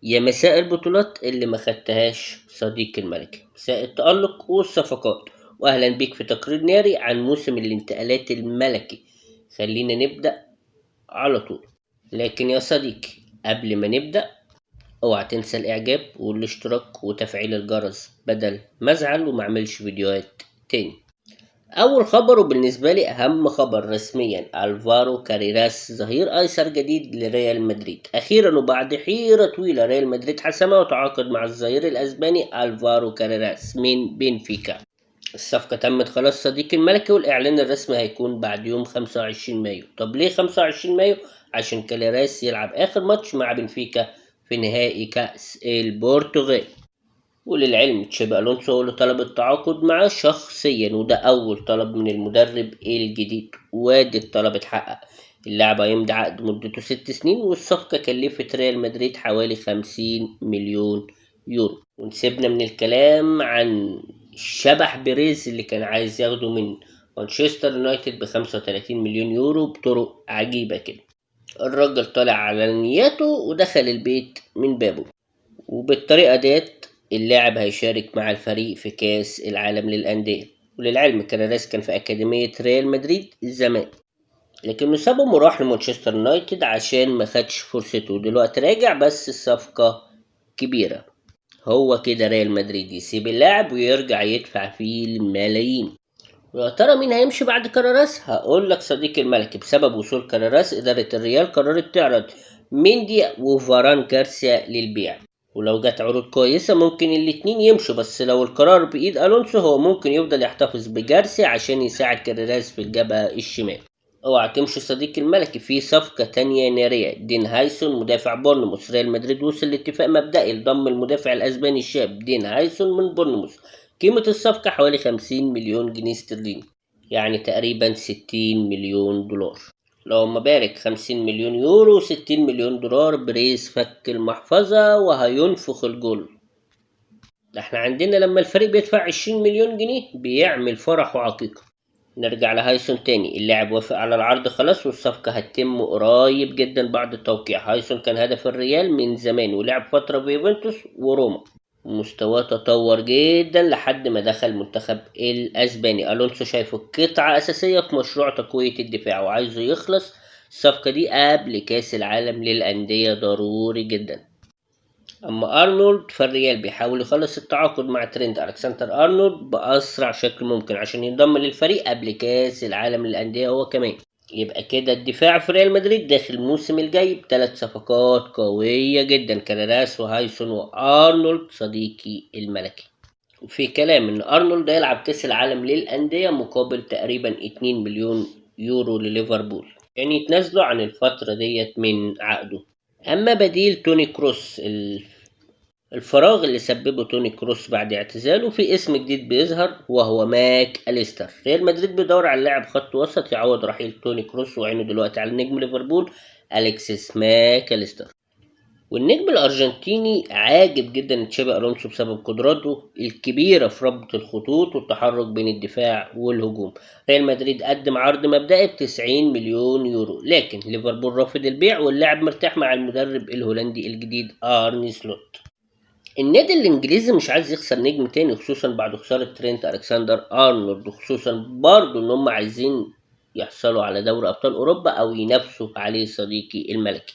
يا مساء البطولات اللي ما خدتهاش صديق الملكي، مساء التألق والصفقات، وأهلا بيك في تقرير ناري عن موسم الانتقالات الملكي. خلينا نبدأ على طول. لكن يا صديقي قبل ما نبدأ اوعى تنسى الإعجاب والاشتراك وتفعيل الجرس بدل ما ازعل وما اعملش فيديوهات تاني. أول خبر وبالنسبة لي أهم خبر رسميا، ألفارو كاريراس ظهير أيسر جديد لريال مدريد. أخيرا وبعد حيرة طويلة ريال مدريد حسمها وتعاقد مع الظهير الأسباني ألفارو كاريراس من بنفيكا. الصفقة تمت خلاص صديقي الملكي، والإعلان الرسمي هيكون بعد يوم 25 مايو. طب ليه 25 مايو؟ عشان كاريراس يلعب آخر ماتش مع بنفيكا في نهائي كأس البرتغال. وللعلم تشابي ألونسو هو اللي طلب التعاقد معاه شخصيا، وده أول طلب من المدرب الجديد، وادي الطلب اتحقق. اللاعب هيمضي عقد مدته 6 سنين، والصفقة كلفت ريال مدريد حوالي 50 مليون يورو. ونسيبنا من الكلام عن شبح بيريز اللي كان عايز ياخده من مانشستر يونايتد ب35 مليون يورو بطرق عجيبة كده. الراجل طالع على نياته ودخل البيت من بابه، وبالطريقة ديت اللاعب هيشارك مع الفريق في كاس العالم للأندية. وللعلم كاريراس كان في أكاديمية ريال مدريد زمان، لكنه سابهم وراح لمانشستر يونايتد عشان ما خدش فرصته، ودلوقتي راجع بس الصفقة كبيرة. هو كده ريال مدريد يسيب اللاعب ويرجع يدفع فيه الملايين. ويا ترى مين هيمشي بعد كاريراس؟ هقول لك صديقي الملكي، بسبب وصول كاريراس إدارة الريال قررت تعرض ميندي وفاران جارسيا للبيع، ولو جت عروض كويسة ممكن الاتنين يمشوا، بس لو القرار بإيد ألونسو هو ممكن يفضل يحتفظ بجارسيا عشان يساعد كاريراس في الجبهة الشمال. اوعى تمشي صديقي الملكي، في صفقة تانية نارية، دين هايسون مدافع بورنموث. ريال مدريد وصل لاتفاق مبدئي لضم المدافع الأسباني الشاب دين هايسون من بورنموث. قيمة الصفقة حوالي 50 مليون جنيه استرليني، يعني تقريبا 60 مليون دولار. اللهم بارك، 50 مليون يورو 60 مليون دولار. بريز فك المحفظة وهينفخ الجول. ده احنا عندنا لما الفريق بيدفع 20 مليون جنيه بيعمل فرح وعقيقة. نرجع لهايسون تاني، اللاعب وافق على العرض خلاص، والصفقة هتتم قريب جدا بعد التوقيع. هايسون كان هدف الريال من زمان، ولعب فترة في يوفنتوس وروما، مستواه تطور جدا لحد ما دخل المنتخب الأسباني. ألونسو شايفه قطعة أساسية في مشروع تقوية الدفاع، وعايزه يخلص الصفقة دي قبل كأس العالم للأندية ضروري جدا. أما أرنولد فالريال بيحاول يخلص التعاقد مع ترينت ألكسندر أرنولد بأسرع شكل ممكن عشان ينضم للفريق قبل كأس العالم للأندية هو كمان. يبقى كده الدفاع في ريال مدريد داخل الموسم الجاي ب3 صفقات قوية جدا، كاريراس وهايسون وأرنولد صديقي الملكي. وفي كلام إن أرنولد هيلعب كأس العالم للأندية مقابل تقريبا 2 مليون يورو لليفربول، يعني يتنازلوا عن الفترة ديت من عقده. أما بديل توني كروس، الفراغ اللي سببه توني كروس بعد اعتزاله، في اسم جديد بيظهر وهو ماك أليستر. ريال مدريد بيدور على لاعب خط وسط يعوض رحيل توني كروس، وعينه دلوقتي على نجم ليفربول أليكسيس ماك أليستر. والنجم الأرجنتيني عاجب جدا تشابي ألونسو بسبب قدراته الكبيرة في ربط الخطوط والتحرك بين الدفاع والهجوم. ريال مدريد قدم عرض مبدئي ب90 مليون يورو، لكن ليفربول رافض البيع، واللاعب مرتاح مع المدرب الهولندي الجديد أرني سلوت. النادي الإنجليزي مش عايز يخسر نجم تاني، خصوصا بعد خسارة ترينت ألكسندر أرنولد، وخصوصا برضه إن هم عايزين يحصلوا على دوري أبطال أوروبا أو ينافسوا عليه صديقي الملكي.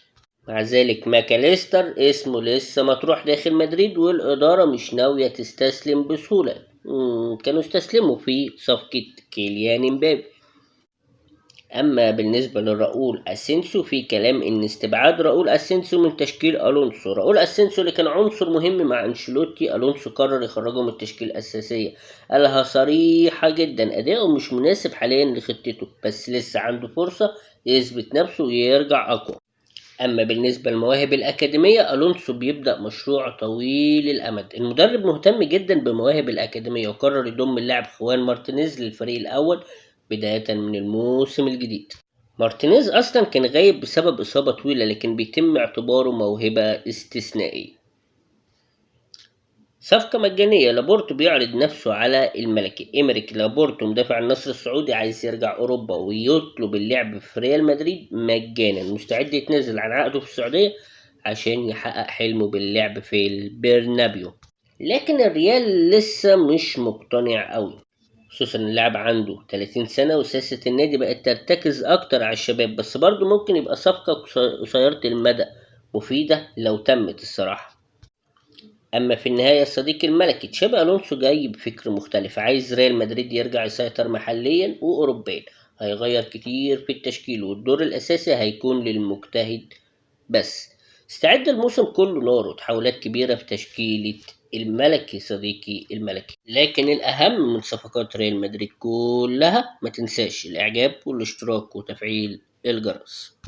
مع ذلك ماكاليستر اسمه لسه مطروح داخل مدريد، والإدارة مش ناوية تستسلم بسهولة. كانوا استسلموا في صفقة كيليان امبابي. أما بالنسبة لراؤول أسينسيو، في كلام إن استبعاد راؤول أسينسيو من تشكيل ألونسو. راؤول أسينسيو اللي كان عنصر مهم مع أنشيلوتي، ألونسو قرر يخرجه من التشكيل الأساسية. قالها صريحة جدا، أداؤه مش مناسب حاليا لخطته، بس لسه عنده فرصة يثبت نفسه ويرجع أقوى. أما بالنسبة للمواهب الأكاديمية، ألونسو بيبدأ مشروع طويل الأمد. المدرب مهتم جدا بمواهب الأكاديمية، وقرر يضم اللاعب خوان مارتينيز للفريق الأول بداية من الموسم الجديد. مارتينيز أصلا كان غايب بسبب إصابة طويلة، لكن بيتم اعتباره موهبة استثنائية. صفقة مجانية، لابورتو بيعرض نفسه على الملكي. إيمريك لابورتو مدافع النصر السعودي عايز يرجع أوروبا ويطلب اللعب في ريال مدريد مجانا، مستعد يتنازل عن عقده في السعودية عشان يحقق حلمه باللعب في البرنابيو. لكن الريال لسه مش مقتنع قوي، خصوصا اللاعب عنده 30 سنة وسياسة النادي بقت ترتكز أكتر على الشباب، بس برضه ممكن يبقى صفقة قصيرة المدى مفيدة لو تمت الصراحة. أما في النهاية الصديق الملكي تشابي ألونسو جاي بفكر مختلف، عايز ريال مدريد يرجع يسيطر محليا وأوروبيا، هيغير كتير في التشكيل والدور الأساسي هيكون للمجتهد بس. استعد الموسم كله نار وتحولات كبيرة في تشكيلة الملكي صديقي الملكي. لكن الأهم من صفقات ريال مدريد كلها، ما تنساش الإعجاب والاشتراك وتفعيل الجرس.